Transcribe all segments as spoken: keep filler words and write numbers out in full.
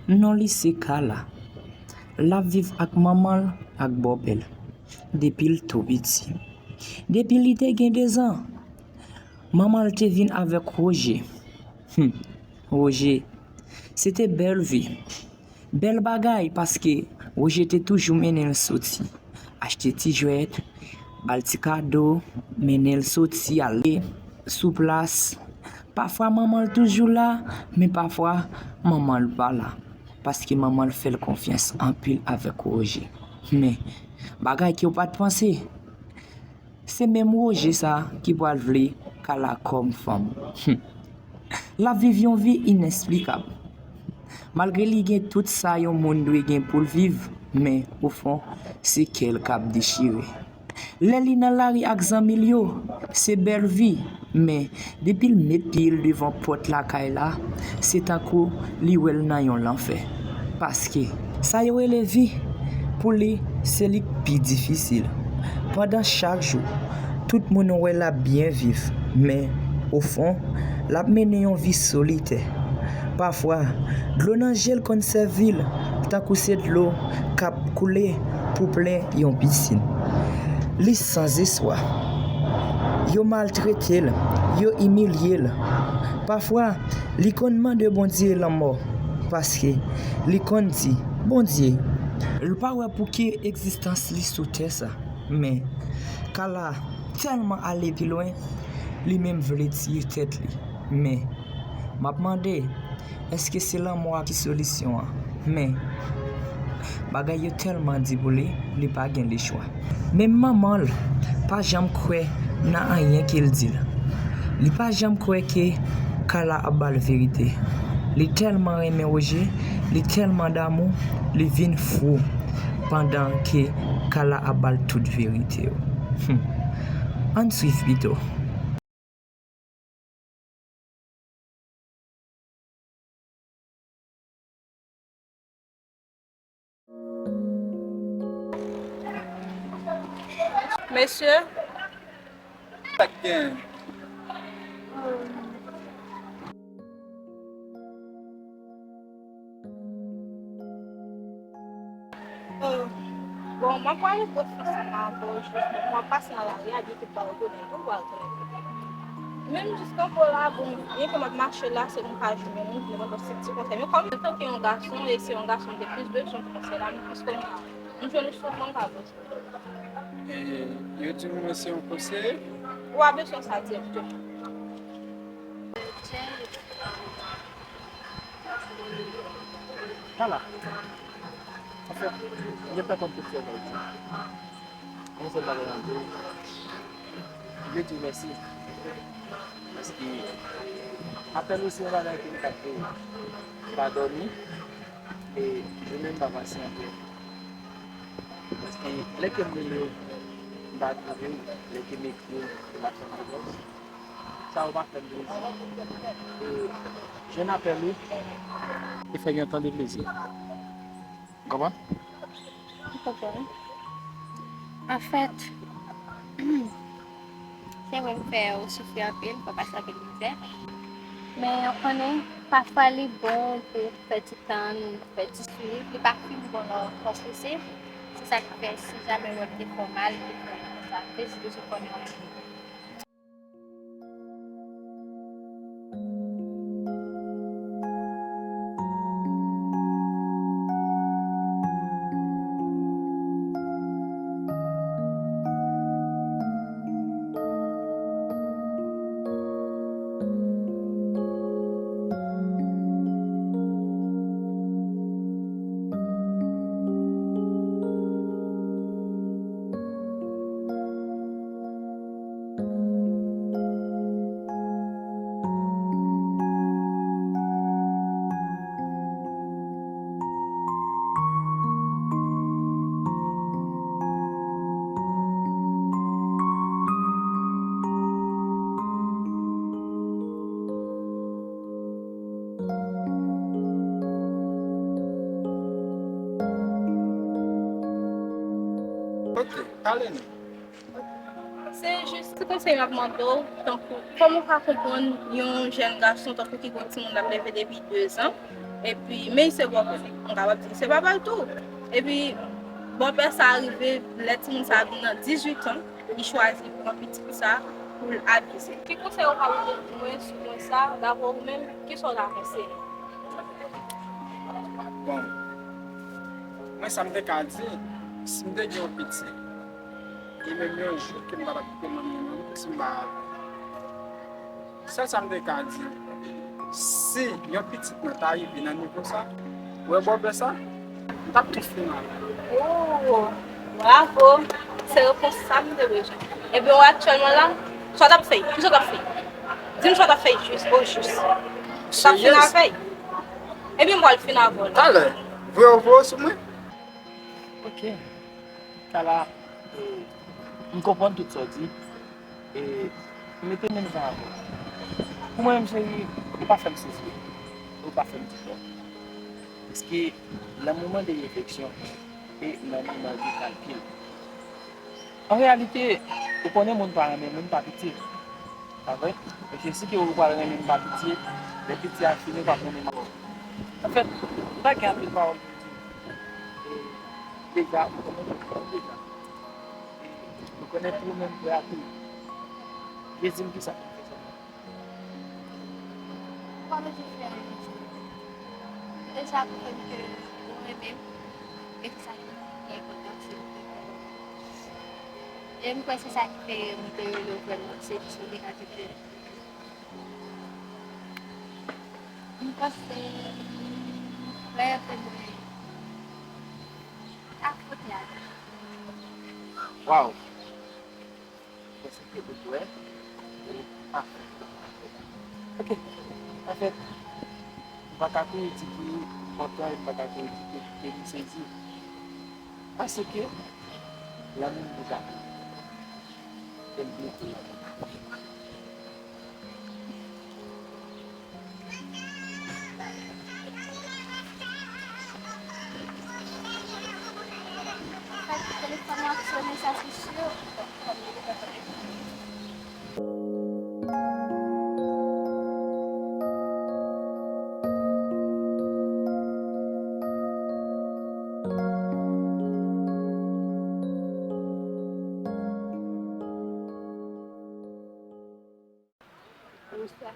Non li se Kala. L ap viv ak manman l ak bòpè l depi l tou piti. Depi li te gen dezan, manman l te vin avèk Woje. Hum, Woje, se te bèl vi. Bèl bagay, paske Woje te toujou mennen l soti, achte ti jwèt, ba l ti kado, mennen l soti, ale sou plas. Pafwa manman l toujou la, men pafwa manman l pa la, paske manman l fè l konfyans anpil avèk Woje. Men, bagay ke w pa t panse, se menm Woje sa ki pral vle Kala kòm fanm. Hum. L ap viv yon vi inesplikab. Malgre li gen tout sa yon moun dwe gen pou l viv, men ofon, se kè l k ap dechire. Lè li nan lari ak zanmi l yo, se bèl vi, men depi l met pye l devan pòt lakay la, se tankou li wè l nan yon lanfè. Paske sa yo rele vi, pou li, se li k pi difisil. Pandan chak jou, tout moun wè l ap byen viv, men ofon, l ap mennen yon vi solitè. Pafwa, dlo nan je l konn sèvi l tankou se dlo k ap koule pou plen yon pisin. Li sanzespwa. Yo maltrete l, yo imilye l. Pafwa, li konn mande Bondye lanmò, paske li konn di, Bondye, l pa wè pou ki egzistans li sou tè sa. Men, Kala tèlman ale pi lwen, li menm vle tiye tèt li. Men, m ap mande, èske se lanmò a ki solisyon an? Men, bagay yo tèlman di pou li, li pa gen lechwa. Menm manman l pa janm kwè nan anyen ke l di l. Li pa janm kwè ke Kala ap ba l verite. Li tèlman renmen Woje, li tèlman damou, li vin fou pandan ke Kala ap ba l tout verite yo. Hum. Ann swiv pito. Mesye. Sa k gen? Euh, bon, mwen pral ret ansanm avè w jis, bon, mwen pase nan lari a, gen tout bagay konnen nou pral konnen. Menm jis kanpe la, bon, byen ke m ap mache la, se nou pa jwenn moun, nou mande yon ti konsèy. Men kòm antanke yon gason, e se yon gason m te plis bezwen konsèy la, men plis konnen, m jwenn ou souvan m ka bezwen. E yo di nou mwen se yon konseye? Ou a bezwen sa direkteman. Kala. Anfèt, m gentan konn tout sa w di. Yon sèl bagay m ap di w, m vle di w mèsi. Paske apèl ou se yon bagay ke m t ap veye. M pa dòmi, e jounen m pa pase anpil. Paske lè ke m rele w, m pa twouve w, lè ke m ekri w, ou pa fè m repons. Sa ou pa fè m plezi. E jwenn apèl ou, e fè m yon tan de plezi. Ou konprann? M konprann. Anfèt, se vre m fè ou soufri anpil, fè w pase anpil mizè. Men ou konnen, pafwa li bon pou fè ti tann, fè ti swiv. Li pa fin bon lè w twò prese. Se sa ki fè si jamè w wè m te fè w mal, m te fè w konsa. M te jis bezwen konnen yon moun. Ok, ale nou. Se jis ti konsèy m ap mande w, tankou, kòman w ka konprann yon jèn gason tankou ki gon timoun l ap leve depi dezan, Epi, men se bòpè, m kapab di se papa l tou. Epi, bòpè sa rive, lè timoun sa vin nan dizuit an, li chwazi pran pitit sa pou l abize. Ki konsèy ou ka pote pou mwen sou pwen sa, dapre ou menm, kisa w ta konseye? Bon, mwen sa m te ka di, si m te gen yon pitit, e menm yon jou ke m pa t ap kite manmi m, si m pa Sèl sa m te ka di, si yon pitit mwen ta rive nan nivo sa, ou wè bòpè sa, m t ap tou fini avè l. Oh, bravo! Se repons sa m te bezwen. Ebyen, ou aktyèlman la, sa w t ap fè? Kisa w t ap fè? Di m sa w t ap fè jis, o jis. Ou t ap fini avè l? Ebyen, m pral fini avè w la. Talè, vre ou vre sou mwen? Ok. Kala, m konprann tout sa w di. E mete men m ansanm avè w. Pou mwen menm, cheri, ou pa fè m sezi. Ou pa fè m di tò. Paske lanmou mande refleksyon e lanmou mande kalkil. An reyalite, ou konnen moun pa renmen moun pa piti. Pa vre? Paske si ke ou pral renmen m pa piti, lè piti a fini, ou p ap renmen m ankò. Anfèt, m pa gen anpil pawòl pou m di. E deja, ou konnen tout sa deja. E ou konnen tou menm frè a tou. Vle di m kisa pou m fè sèlman. Kòman jan frè a manje? Deja, pwouve m ke ou renmen m. E se sa ki pi enpòtan, se ou te renmen m. E m kwè se sa ki fè m te rele w vrèman, se jis pou te ka di ke m panse frè pou mwen ak kote a. Waw! Mwen se ke ou dwe ou pa fè. Ok. Anfèt, m pa ka kouri di ke m kontan e m pa ka kouri di ke, ke m sezi. Paske lanmou m deja fini. E m bliye tout lanmou. Telefòn nan ap sonnen, sa se si. Bonswa.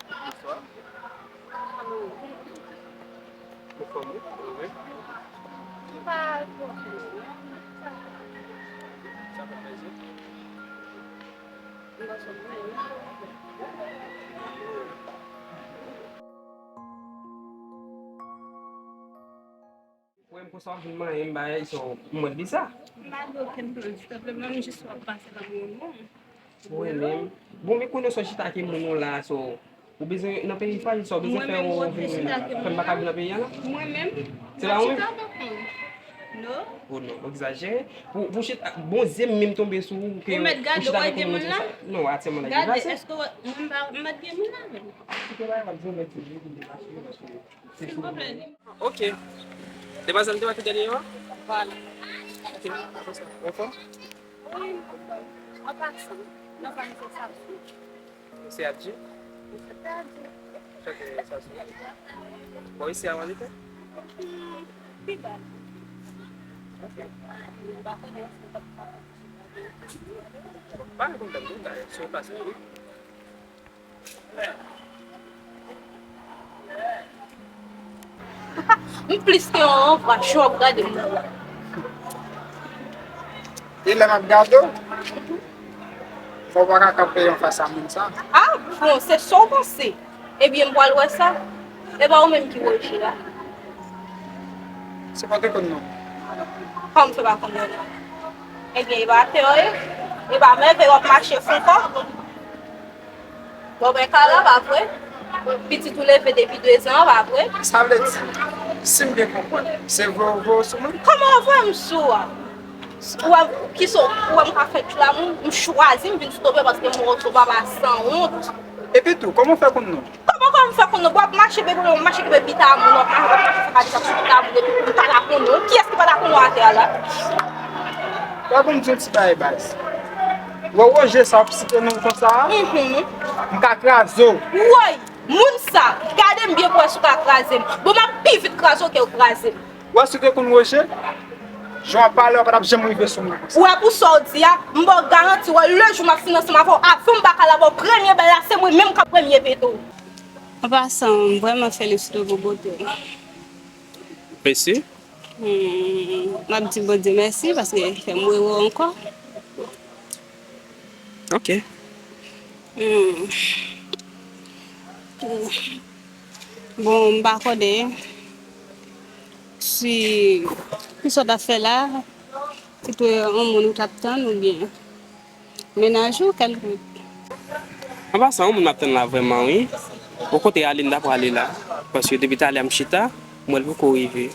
Bonswa. Anfòm wi, ou menm? M pa twò anfòm. Sa fè plezi. M pa twò anfòm. Frè m konsa w ap vin manyen m bagay sa w mwen di sa. M pa gen okenn plan ditou, men m jis wè w ap pase nan moun mwen. Ou renmen m. Bon, men konnen sa w chita ak moun ou la, sa w bezwen nan peyi pa, sa w bezwen fè w vin fè m pa ka vin nan peyi a la. Mwen menm? Se pa ou menm? Non. Oh non, ou egzajere. Pou, pou chita, bon, zye m menm tonbe sou ou ke ou chita avèk yon moun sa. Non, atyèlman la gen pase. Gade, èske mwen m pa, m pa t gen moun avè m? Si te bay m ap di w mèt di pou m te mache paske se pou mwen. Ok. Demwazèl, te mete dènye an? Vwala. Ok, apre sa. Ou anfòm? Wi, m anfòm. An pasan, nan pa m se Sasou. Ou se Adji? Mwen se Adji. Chante Sasou. Bò isi a w abite? Pi ba. Ok. M pa konnen si w t ap ka. Bon, pa gen pwoblèm non, dayè, si w pase wi. M plis ke yon anvwa, jan w ap gade m nan la. E lè m ap gade w, fò w pa ka kanpe anfas a moun sa. Ah, bon, se sa w panse. Ebyen, m pral wè sa. E pa ou menm ki Roger a? Se pa w te konn non. Kòman m fè pa konn non? Ebyen, e pa atè w ye? E pa mèvèy w ap mache fon kò? Bon, ben, Kara, pa vre? Pitit ou leve depi dezan an, pa vre? Sa vle di, si m byen konprann, se vre ou vre ou sou mwen? Kòman ou vre m sou a? Ou wè, kisa, ou wè m ka fè tchoula moun, m chwazi m vin sou tonbe paske m wè w se yon papa sanwont. Epi tou, kòman w fè konn non? Kòman, kòman m fè konn non? W ap mache, bebe, w ap mache, bebe, bita moun, w ap mache, w ap mache, fè ka di sa sou pita moun, epi m pa ta konn non. Kiyès ki pa ta konn non atè a la? W ap ban m di yon ti bagay baz. Wè Roger sa w ap site non konsa a? M ka kraze w. Woy! Moun sa, gade Gade m byen pou wè si w ka kraze m. Bon, m ap pi vit kraze w ke w kraze m. Ou wè si w te konn Roger, jan w ap pale, w pa t ap janm rive sou mwen konsa. Ou wè pou sa w di a, m ba w garanti, wè, le jou m ap fin ansanm avè w, avan m pa ka la ba w premye bal la, se mwen menm k ap premye pete w. An pasan, m vrèman felisite w pou bote w. Mèsi. Hmm, m ap di Bondye mèsi paske l fè m wè w ankò. Ok. Hmm. Bon, m pa konnen si, kisa w t ap fè la, si te yon moun ou t ap tann oubyen mennaj ou, kèlkonk. An pasan, yon moun m ap tann la vrèman, wi. Okontrè, ale m ta prale la. Paske depi talè a m chita, m wè l poko rive.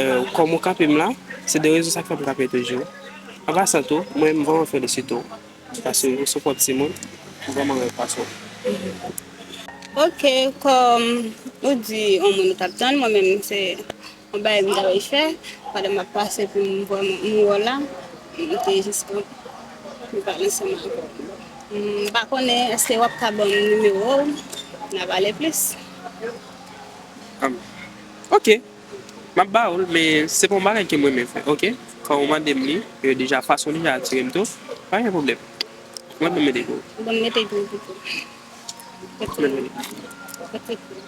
Euh, kòm ou kanpe m la, se de rezon sa k fè m kanpe toujou. An pasan tou, mwen, m vrèman felisite w. Paske ou se pwòp timoun, m vrèman renmen fason. Ok, kòm ou di, yon moun ou t ap tann, mwen menm, se yon bagay m ta vle fè, pandan m ap pase pou m vwè m, m wè w la, m te jis kanpe, m pale ansanm avè w. M pa konnen èske w ap ka ban m nimewo w, n a pale plis. Am, ok, m ap ba ou l, men se pa yon bagay ke mwen menm fè, ok? Kan ou mande m li, e deja fason li atire m tou, pa gen pwoblèm. Mwen menm mete pou ou. Bon, mete pou ou pito. Mete pou ou.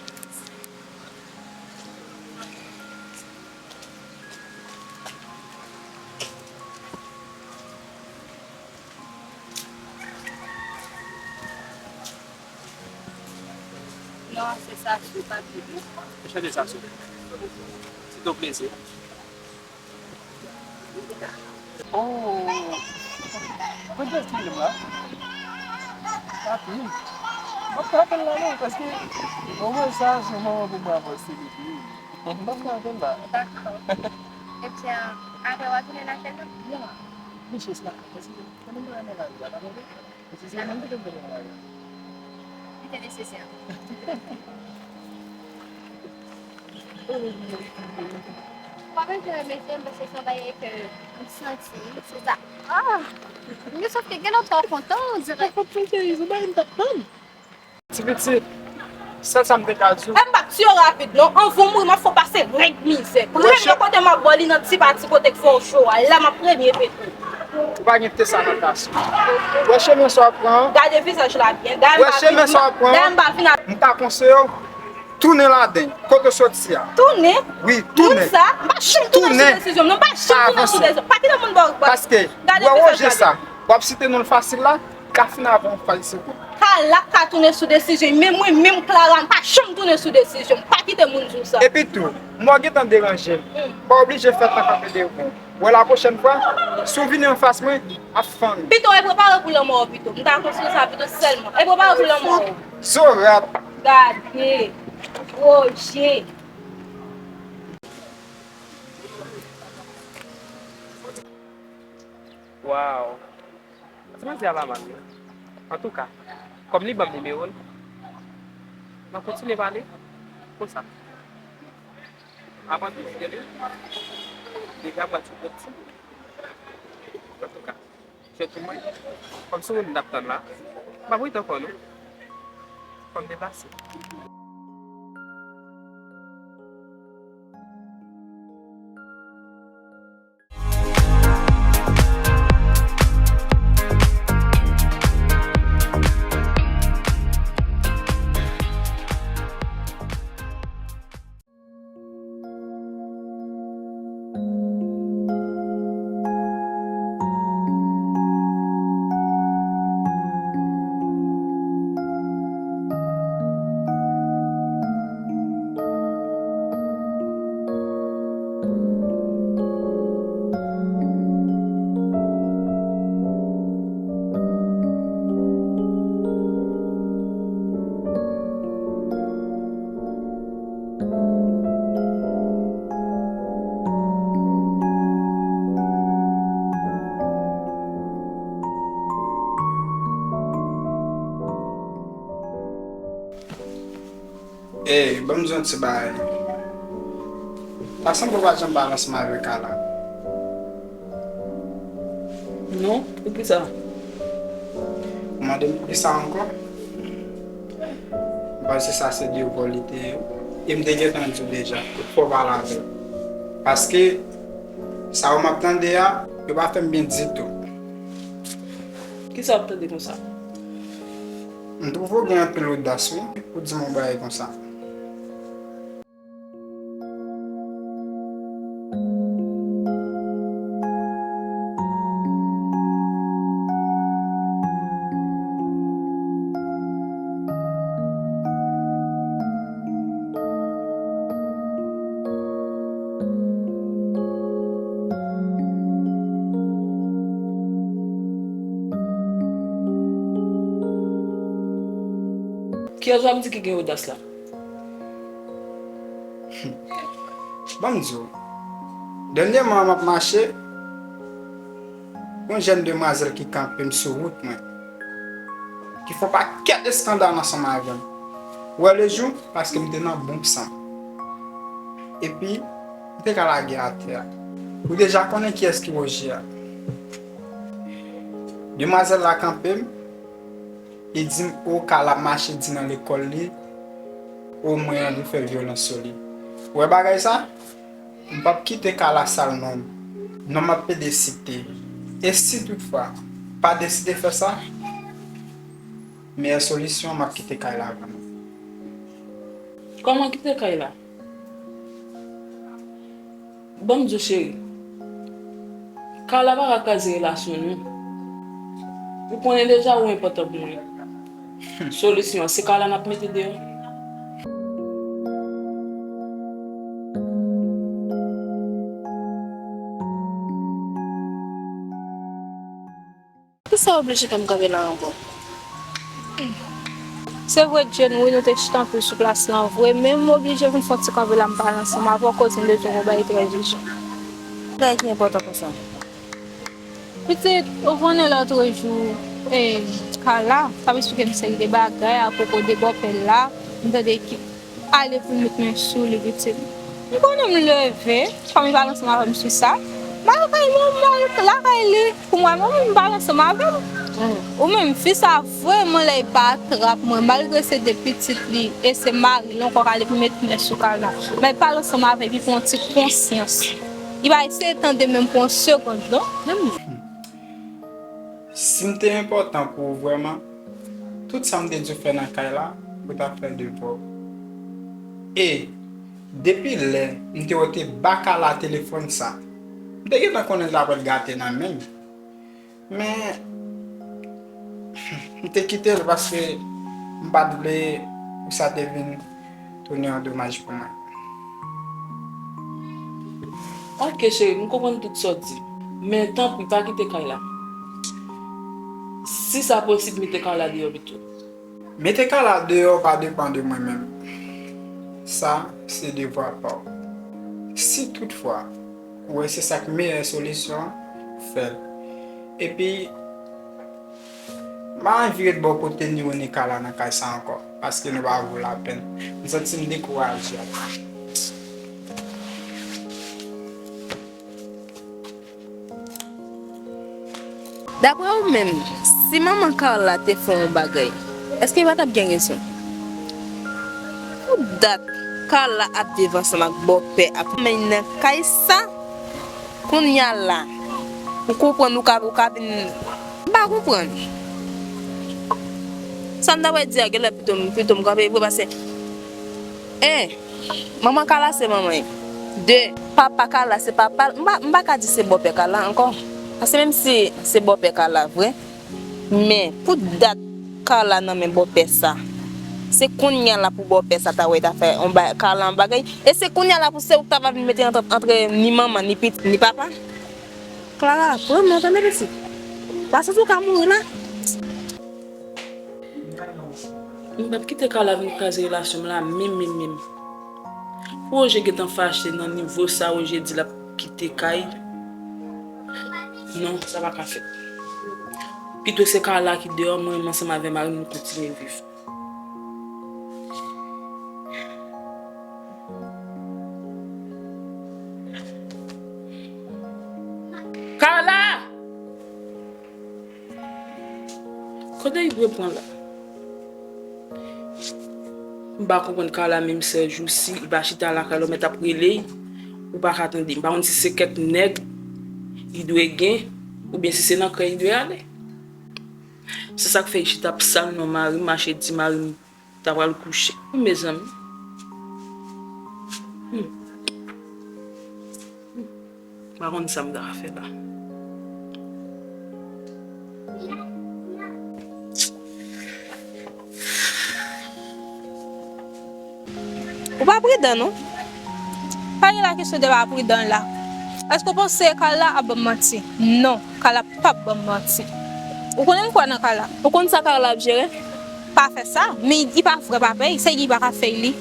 Non, se Sasou, pa Bibi. Anchante, Sasou. Se ton plezi. Oh! Mwen te esplike m la. Papi, m ap fè apèl la non, paske moman sa se moman pou mwen avanse, Bibi. M ap fè apèl la. Dakò. Ebyen, apre w ap vin lakay mwen? Ya. Mwen jis la, paske mwen renmen lavi a, pa vre? Li te nesesè. Mwen menm te remèsye l paske se yon bagay ke m santi, se sa. Ah! Men sòf ke gen lòt tan w kontan, on dirè. Fòk mwen cheri, se yon bagay m t ap tann. Ti pitit, sèl sa m te ka di w. E m p ap tiye w rapid non, anvan w mouri m ap fè w pase rèd mizè. Premye kote m ap ba w li nan ti pati kote k fè w cho a, la m ap premye pete w. Ou pa gen te sa nan tas ou. Wè chemen sa w ap pran an. Gade vizaj la byen. Wè chemen sa w ap pran an. Dayè m pa vin a. M ta konseye w, tounen ladan l, kote w soti a. Tounen? Wi, tounen. Moun sa, m pa janm tounen sou desizyon m non, m pa janm tounen sou desizyon m. Pa kite moun ba w. Paske, wè Roger sa, w ap site non l fasil la, li ka fin avè w fasil kou. Ka l ap ka tounen sou desizyon l, men mwen menm Clara, m pa janm tounen sou desizyon m. Pa kite moun di w sa. Epi tou, m wè w gentan deranje m. Pa oblije fè tan kanpe devan w. Wè la pwochèn fwa, si w vini anfas mwen, m ap fann ou. Pito, e prepare pou lanmò w pito. M ta konseye w sa pito sèlman. E prepare pou lanmò w. Zorat. Gade. Roger. Waw. Ti manzè a pa mal, wi. Antouka, kòm li ban m nimewo l, m ap kontinye pale konsa. Avan tou, gade, deja m wè ti pwòp ti moun. Antouka, jwèt pou mwen, kòm se moun m t ap tann la, m ap rete ankò, non. Fò m deplase. Ey, ban m di w yon ti bagay. Pa sanble w pa t janm pale ansanm avèk Ala. Non, poukisa? Ou mande m poukisa ankò? M Paske sa se devwa li te ye. E m te gentan di w deja, fò w pale avè l. Paske sa yo m ap tande a, yo pa fè m byen ditou. Kisa w ap tande konsa? M twouve w gen anpil odas, wi, pou di m yon bagay konsa. Kiyès w ap di ki gen odas la? Ban m di w, dènyèman m ap mache, yon jèn demwazèl ki kanpe m sou wout mwen, ki fè yon pakèt eskandal ansanm avè m. Wè lejou, paske m te nan bon san. Epi, m te ka lage atè a. Ou deja konnen kiyès ki Woje a. Demwazèl la kanpe m, li di m, o, Carla ap mache di nan lekòl li, o, mwen anvi fè vyolans sou li. Ou wè bagay sa? M p ap kite Carla sal non m. Non m ap pede site. E si toutfwa, pa deside fè sa, meyè solisyon, m ap kite kay la vrèman. Kòman kite kay la? Ban m di w, cheri. Carla pa ka kraze relasyon nou. Ou konnen deja ou enpòtan pou mwen. Solisyon an, se Carla n ap mete deyò. Kisa oblije fè m kanpe la ankò? Se vre, Jane, wi, nou te chita anpil sou plas lan vre, men m oblije vin fè yon ti kanpe la, m pale ansanm avè w, koz m bezwen w yon bagay trè ijan. Bagay ki enpòtan konsa? Pitit, ou konnen lòtrejou, e, Carla t ap esplike m seri de bagay apwopo de bòpè l la, m tande ki ale pou l met men sou li, pitit. M konnen m leve, fanmi pale ansanm avè m sou sa. M al kay mwen, m al lakay li pou mwen menm, m pale ansanm avè l. Ou menm, fi sa vrèman lè l pa trap mwen, malgre se de pitit li e se mari l ankò k ale pou met men sou Carla. Men l pale ansanm avè l, li pran yon ti konsyans. Li pa eseye tande menm pou yon segonn, non. Si m te enpòtan pou ou vrèman, tout sa m te di w fè nan kay la, ou t ap fè devwa w. E depi lè m te wè w te ba Carla telefòn sa, m te gentan konnen l ta pral gate nan men m. Men, m te kite l paske m pa t vle pou sa te vin tounen yon domaj pou mwen. Ok, cheri, m konprann tout sa w di. Men, tanpri, pa kite kay la. Si sa posib, mete Carla deyò pito. Mete Carla deyò pa depann de mwen menm. Sa, se devwa pa w. Si toutfwa, ou wè se sa k meyè solisyon an, fè l. Epi, m pa anvi ret bò kote ni ou ni Carla nan kay sa ankò, paske nou pa vo lapenn. M santi m dekouraje. Daprè ou menm, si manman Carla te fè yon bagay, èske li pa t ap gen rezon? Pou dat, Carla ap viv ansanm ak bòpè ak manmi nan kay sa. Kounye a la, ou konprann, ou ka, ou ka vin, m pa konprann. Sa m ta pral di a, genlè pito m, pito m kanpe vre, paske, en, manman Carla se manman l. De, papa Carla se papa l. M pa, m pa ka di se bòpè Carla ankò. Paske menm si se bòpè Carla vre, men pou dat Carla nan men bòpè sa, se kounye a la pou bòpè sa ta wè ta fè yon ba-, Carla yon bagay. E se kounye a la pou se ou k ta va vin mete antre, antre ni manman, ni pitit, ni papa. Clara, pran non, tande pitit. Pa santi w ka mouri la. M p ap kite Carla vin kraze relasyon m la, menm, menm, menm. Pou Roger gentan fache nan nivo sa, Roger di l ap kite kay. Non, sa pa ka fèt. Pito se Carla ki deyò, mwen menm ansanm avè mari m, nou kontinye viv. Carla! Kote li dwe pran la? M pa konprann Carla menm sèjousi, li pa chita lakay lòt, mèt ap rele l, ou pa ka tande. M pa konn si se kèk nèg li dwe gen, oubyen si se nan krèy li dwe ale. Se sa k fè li chita ap sal non mari m, mache di mari m ta pral kouche. Mezanmi. Hmm. M pa konn sa m ta fè la. Ou pa pridan non. Pa gen la kesyon de pa pridan la. Èske w panse Carla ap ban m manti? Non, Carla p ap ban m manti. Ou konnen m kwè nan Carla. Ou konn sa Carla ap jere? Pa fè sa, men li pa vrè papa, se li pa ka fè li.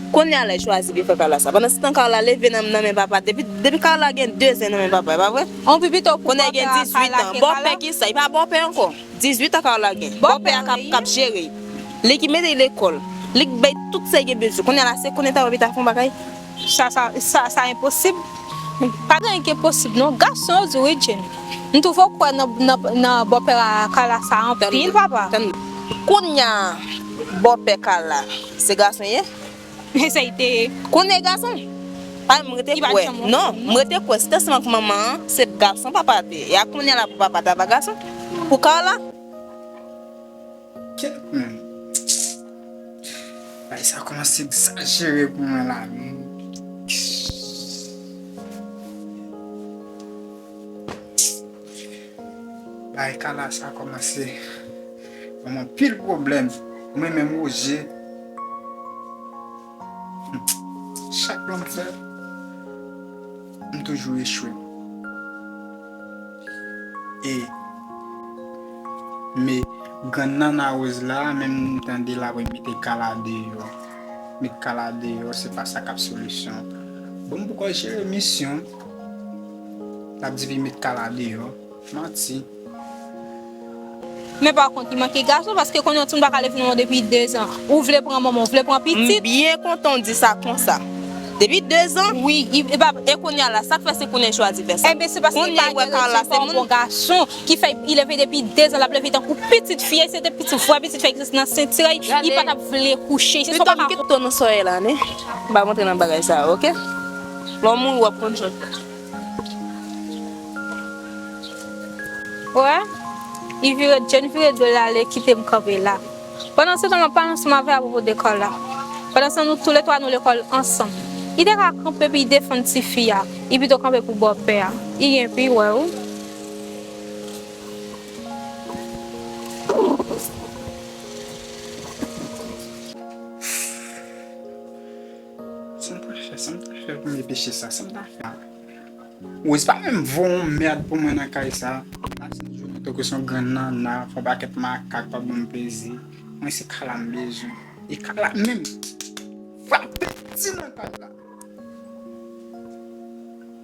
Kounye a la, li chwazi li fè Carla sa. Pandan se tan Carla leve nan, nan men papa, depi, depi Carla gen de zan nan men papa, e pa vre? On pi pito pou kounye a gen dizwit an. Bòpè ki sa? Li pa bòpè ankò. Dizwit an Carla gen. Bòpè a k ap, k ap jere. Li ki mete l lekòl. Li k bay tout sa l gen bezwen. Kounye a la, se konnen ta wè pi ta fè yon bagay. Sa, sa, sa, sa enposib. Pa gen anyen ki enposib non. Gason yo di wi, Jane. M twouve w kwè nan, nan, nan bòpè Carla sa anpil, papa. Tann. Kounye a, bòpè Carla, se gason ye? Eseye te. Kounye gason. Pa m rete kwè. Non, m rete kwè. Si te sèlman pou manman an, se gason papa te. E a kounye a la pou papa ta pa gason. Pou Carla. Kèt menm. Bagay sa kòmanse egzajere pou mwen la menm. Bagay Carla sa kòmanse ban m anpil pwoblèm. Mwen menm Roger, chak plan m fè, m toujou echwe. E men grann Nana Rose la, menm m tande l ap mete Carla deyò. Met Carla deyò, se pa sa k ap solisyon. Bon, m poko jere misyon. L ap di li met Carla deyò. Manti. Men pa kont, li manke gason, paske konnen yon timoun pa ka leve nan mond depi de zan. Ou vle pran manman, ou vle pran pitit. M byen kontan w di sa konsa. Depi de zan? Wi, li, li pa. E kounye a la, sa k fè se kounye a l chwazi fè sa? Enben, se paske li pa gen rezon pa yon bon gason ki fè li leve depi de zan, l ap leve tankou pitit fi, se te pitit, vrè pitit fi egziste nan senti l, li pa t ap vle kouche. Se sa w pa ka. Pito m kite w nan sòyè la, ne? M pa rantre nan bagay sa, oke? Lè w mouri, w ap konn sa w fè. Wè, li vire, Jane vire do l ale, kite m kanpe la. Pandan se tan, m ap pale ansanm avè l apwopo de Carla. Pandan se tan, nou toulètwa nou lekòl ansanm. Li te ka kanpe pou li defann tifi a. Li pito kanpe pou bòpè a. Li gen pi wè, wi. Sa m ta fè, sa m ta fè pou m epeche sa, sa m ta fè. Rose pa menm vo yon mèd pou mwen nan kay sa. Pase yon jounen tankou se yon grann nanna, fè yon pakèt makak, pa ban m plezi. Mwen se Carla m bezwen. E Carla menm frape ti nan kay la.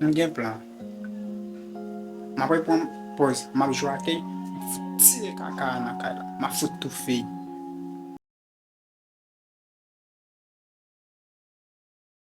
M gen plan. M ap pran pòz, m ap jwe ak li, m ap fout tire kaka a nan kay la. M ap fout toufe l.